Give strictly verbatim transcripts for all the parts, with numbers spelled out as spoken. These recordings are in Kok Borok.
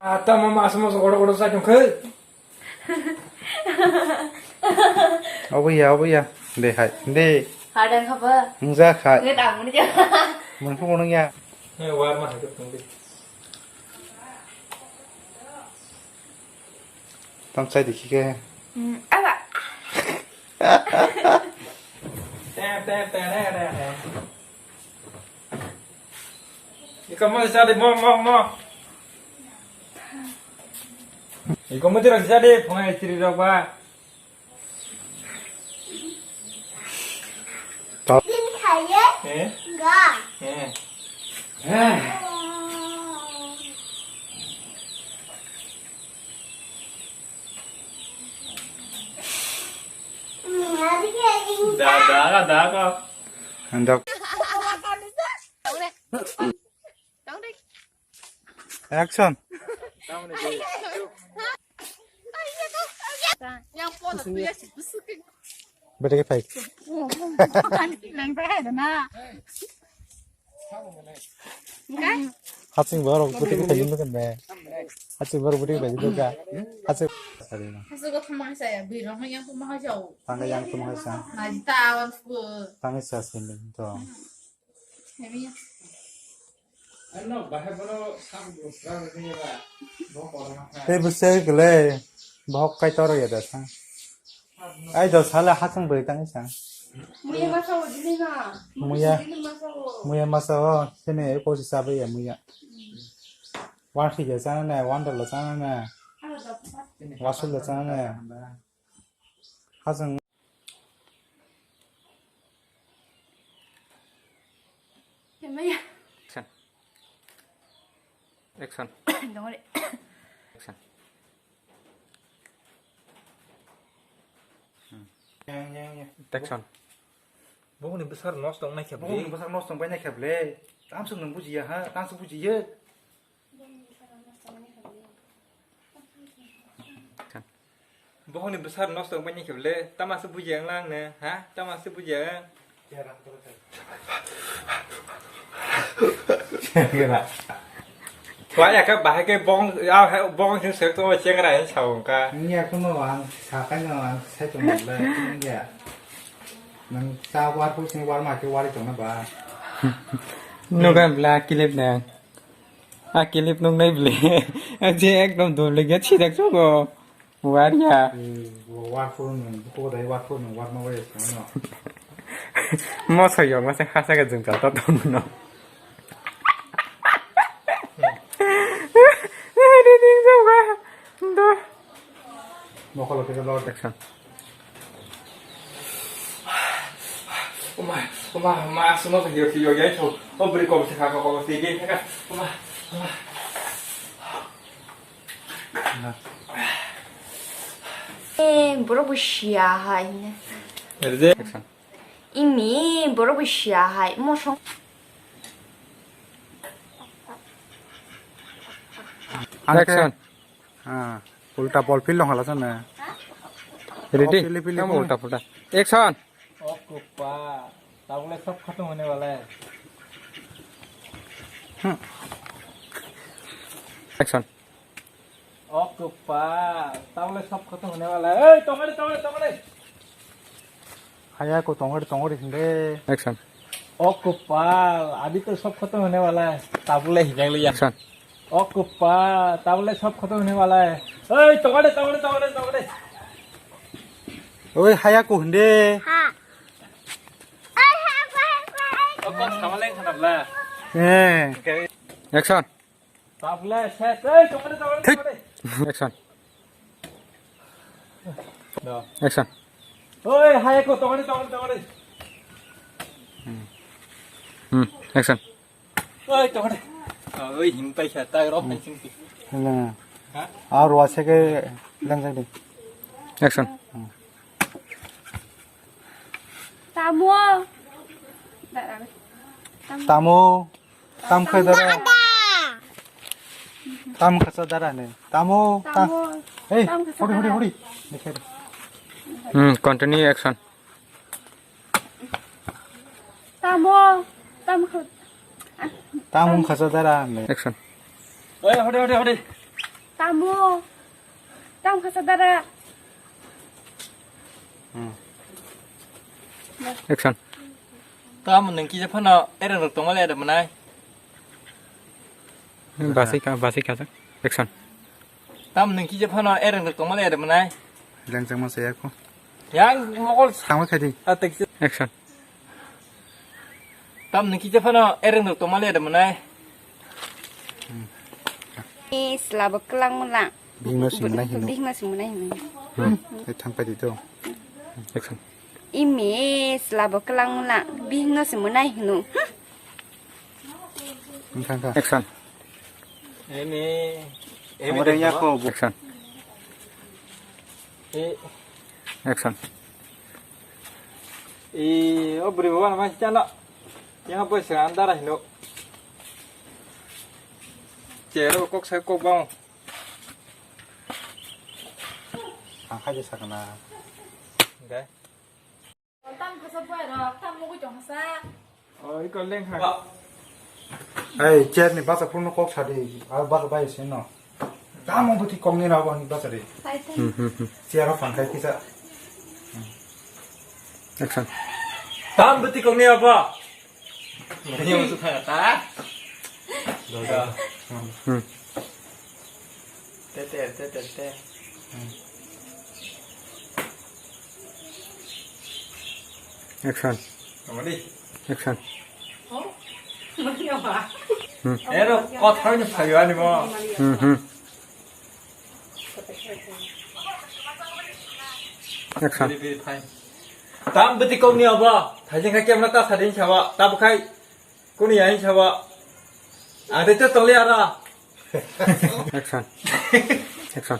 Ah, tamo mas mas godo godo sa tong khe. Obo ya, obo ya. De hai, de. Hadang khaba. Mungja khai. Nge tang muni ja. Mungkhu munu ya. He, war ma hai tong de. Tam chai dikhi ke. Hmm, aba. Te, te, te, te, te, te. Iko mo sadi mo, mo, mo. Iko mo jira sadi phone chiri rok ba. Top. Eh? Eh. Eh. Da, da, da, da. Andok. Action. Bete ke pai. Haching borok bete ke pai nung kan be. Haching borok bete ke pai nung ka. Haching. Haching ko thumang saya, birong yang thumang saya. Tangga yang thumang saya. Ngaji tawan fu. Tangga saya sini to. Tei bwswk le bohok kaitor ya da sa. Ai do sala hasung bwrwi tangwi sa. Muya masa o dili na. Muya. Dili masa o. Muya masa o sene ko si sabai ya muya. Wan si ya sana na, wan da lo sana na. Wasul lo sana na. Hasung. Kemaya. Action. Action. Dongre. Action. Yang, yang, yang. Action. Bokni bwsar nosto wngnai khe bwsar nosto wngpai nai khe bwle. Tamsuk nung bujiya ha, tamsuk bujiya. Bohokni bwsar nosto wngpai ni khe bwle, tama se bujiya wngla ang ne, ha? Tama se bujiya wng? Wah, ya khe bahai khe bong, ah, bong sing sek to chengra hin sa wng ka. Wngya kuno ang sakai no ang sai tong le, wngya. Nang sa war pu sing war ma khe wari tong na ba. Nugan bla kilip na. A kilip nung nai bwle. A je ekdom dol le gya chijak chogo. War ya. War phuru nung, ko dai war phuru nung, war ma wai no. Mo sa yo, ma se hasa ga jung ka ta to no. Ni ding jo ga. Do. Mokolo kisa lord. Action. Oma, oma, ma, sumo sa hiyo hiyo ya to. O bri ko se ka ko se ge ka. Oma, oma. Eh, borok bo siya hai ne. Ready? Action. Imi borok bo siya hai mosong. Action. Ha, ulta bol phil dong hala sana. Ready? Oh, pili, pili, Kamu pili. Ulta pulta. Action. O kupa, tabole sob khatung hone wala hai. Hmm. Action. O kupa, tabole sob khatung hone wala hai. Ei, tongare, tongare, tongare. Haya ko tongori tongori hinde. Action. O kopal, abhi to sob khatam hone wala hai. Tabole hijak liya. Action. O kopal, tabole sob khatam hone wala hai. Oi, tongori, tongori, tongori, tongori. Oi, haya ko hinde. Ha. O kok samaleng khanap la. Eh. Action. Tabule set, ei, tongore, tongore, Thik. Tongore. Action. No. Action. Oi, hai ko, tongore, tongore, tongore. Hmm. Hmm. Action. Oi, tongore. Oi, himpai sa, ta ro, hai sing. Hello. Ha? Aur wase ke lang jadi. Action. Hmm. Tamo. Tamo. Tam khai dara. Tam khasa dara ne. Tamo. Tam. Tamo. Hey, tam khasa hori, hori, dara. Hori. Dekhe. Hmm, continue action. Tamo. Tam kha-, tam khasa dara ne. Action. Hey, hori, hori, hori. Tamo. Tam khasa dara. Action. Tamo nung kisa phano ereng rok tongma le ada manai. Basika, basika. Action. Tam nung kisa phano ereng rok tongma le ada manai. Lengjak ma saya ko. Yang mokol. Tamo khadi. Action. Tam nung kisa phano ereng rok tongma le ada manai. Ni slabo kelang mula. Bihingno se mwnai hino. Bihingno se mwnai hino. Hmm. Hai thang pai di to. Action. Imi slabo kelang mula. Bihingno se mwnai hino. Thang kha. Action. Imi. Imi. Action. E. Action. E, o bwrwi bo wana mai chalo. Yang bo se andara hino. Chero kok sai kok bang. Ang khaje sakna. Dai. Tam khasa bai rok, tam mugui tong khasa. O, iko leng ha. Ei, chair ni basa phone no kok sadi. Ar basa bai se no. Tamo bwtwi kok ni rabo ni basa de. Pai tai. Hmm, hmm, hmm. Chair o phang khai kisa. Action. Tam bwtwi kok ni rabo. Ni musu thang ta. Hmm. Te, te, te, te, te. Action. Amadi. Action. Hmm. Ero, kothar ni phayo ani mo. Hmm, hmm. Action. Biri, biri, fine. Tam bwtwi kok ni abo. Thaijing kha kemra ta sadin sawa. Ta bwkhai. Kuni yang sawa. Ang tei to tongli ara. Action. Action.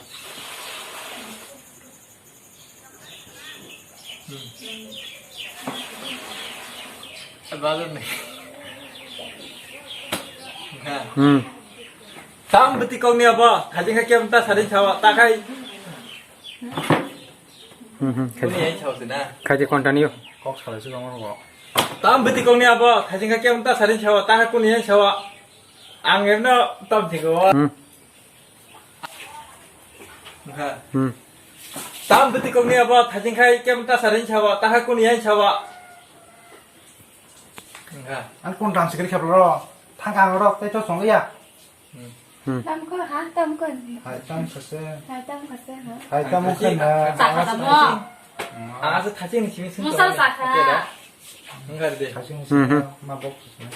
Balu ni. Ha. Hmm. Tam bwtwi kok ni abo. Khaji kha kemta sadin sawa. Ta khai. Hmm, hmm, khaji. Kuni yang sawa sina. Khaji continue. Kok salai si bang mo. Tam bwtwi kok ni abo, thaijing kha kemta sadin sawa, ta kha kuni yang sawa. Ang emno tam thigo. Hmm. Kha. Hmm. Tam bwtwi kok ni abo, thaijing kha kemta sadin sawa, ta kha kuni yang sawa. Kha. Ang kun dam sikri khaplo ro. Thang kang ro, tei to song ya. Hmm. Tam ko ha, tam ko. Hai tam khase. Hai tam khase ha. Hai tam khase na. Sa kha tamo. Ang asa thaching ni simi sung. Musa sa kha. Enggak deh. Thaching ni simi ma bok sini.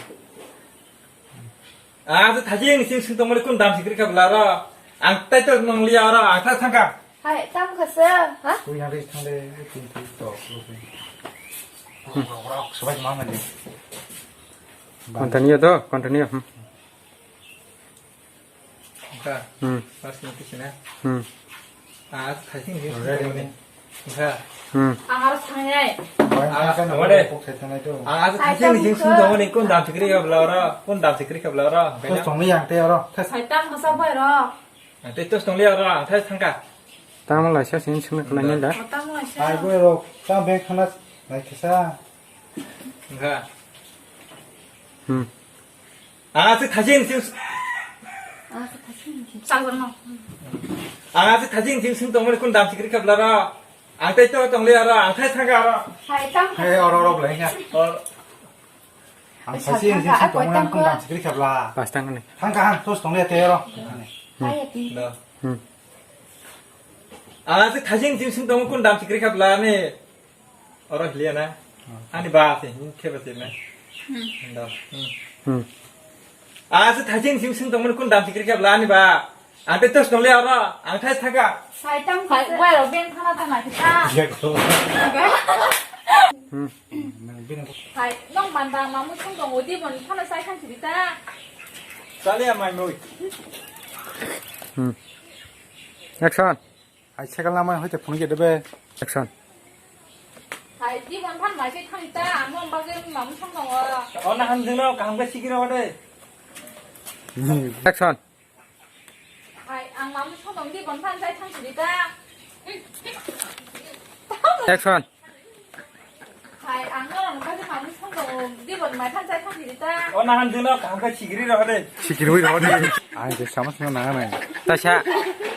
Ang asa thaching ni simi sung tongmani kun dam sikri kha bla ro. Ang tai to nong liya ro, ang thas thangka. Hai tam khase ha. Kui yang ri thang de, kui kui to. Rok rok rok sabai ma ngali. Continue to, continue. Hmm. Kha. Hmm. Pas ni kisina. Hmm. Ah, thaising ni. Already. Kha. Hmm. Ang aro sangai. Bai, ah, kan wale. Kok sai tanai to. Ah, thaising ni sing sung dong ni kun dam sikri kha bla ro, kun dam sikri kha bla ro. Tos tong yang te ro. Sai tam khasa bai ro. Ang te tos tong le ro, ang thai thangka. Tamo lai sa sing sung na khlai ni da. Tamo lai sa. Ai bo ro, ta beng khana lai kisa. Kha. Hmm. Ang aswk thaching thing. Ang aswk thaching thing. Ang aswk thaching thing sung tongmani kun dam sikri kha bla ro. Ang tei to tong le aro, ang thai thangka aro. Hai tam. Hai oro oro bla hinga. Or. Ang thaching thing sung tongmani kun dam sikri kha bla. Pas tang ni. Thangka ang tos tong le te aro. Hai ti. Hmm. Ang aswk thaching thing sung tongmani kun dam sikri kha bla ni. Oro hiliya na? Hmm. Ani ba se, ni khe ba se na? Hmm. Ndo. Hmm. Hmm. Ah, se thaching sing sing tongmani kun dam sikri khe bla ani ba. Ang te tos nong le oro, ang thai thaka. Sai tam khai, bai ro ben thana thana kita. Iya ko. Hmm. Nang bin ko. Hai, nong manda mamu sung tong odi bon thana sai khan sibita. Sale amai moi. Hmm. Action. Hai, cycle namai hoite phone khe debe. Action. Hai, di man phan mai khe thang ta, amo bagwi mam thang tongo. O na han dino kaham khe sikiro de. Action. Hai, ang mam thang tong di man phan sai thang sidi ta. Action. Hai, ang norok nokha khe mamwi songkha o, dibon mai thansa thang siri ta. O nahan dino kaham khe sikiri rw de. Sikiri rw de. Ang je sama songna nang nai. Taisa.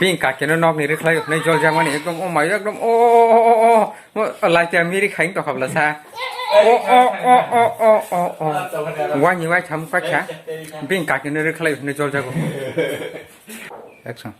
Bini kakeno nokni rwkhlai hwnwi joljakmani ekdom o mayo ekdom o, o, o, o, o, o, latia miri khaing tokha bwla sa. O, o, o, o, o, o, o. Wani wai tham kha. Bini kakeno rwkhlai hwnwi joljago. Action.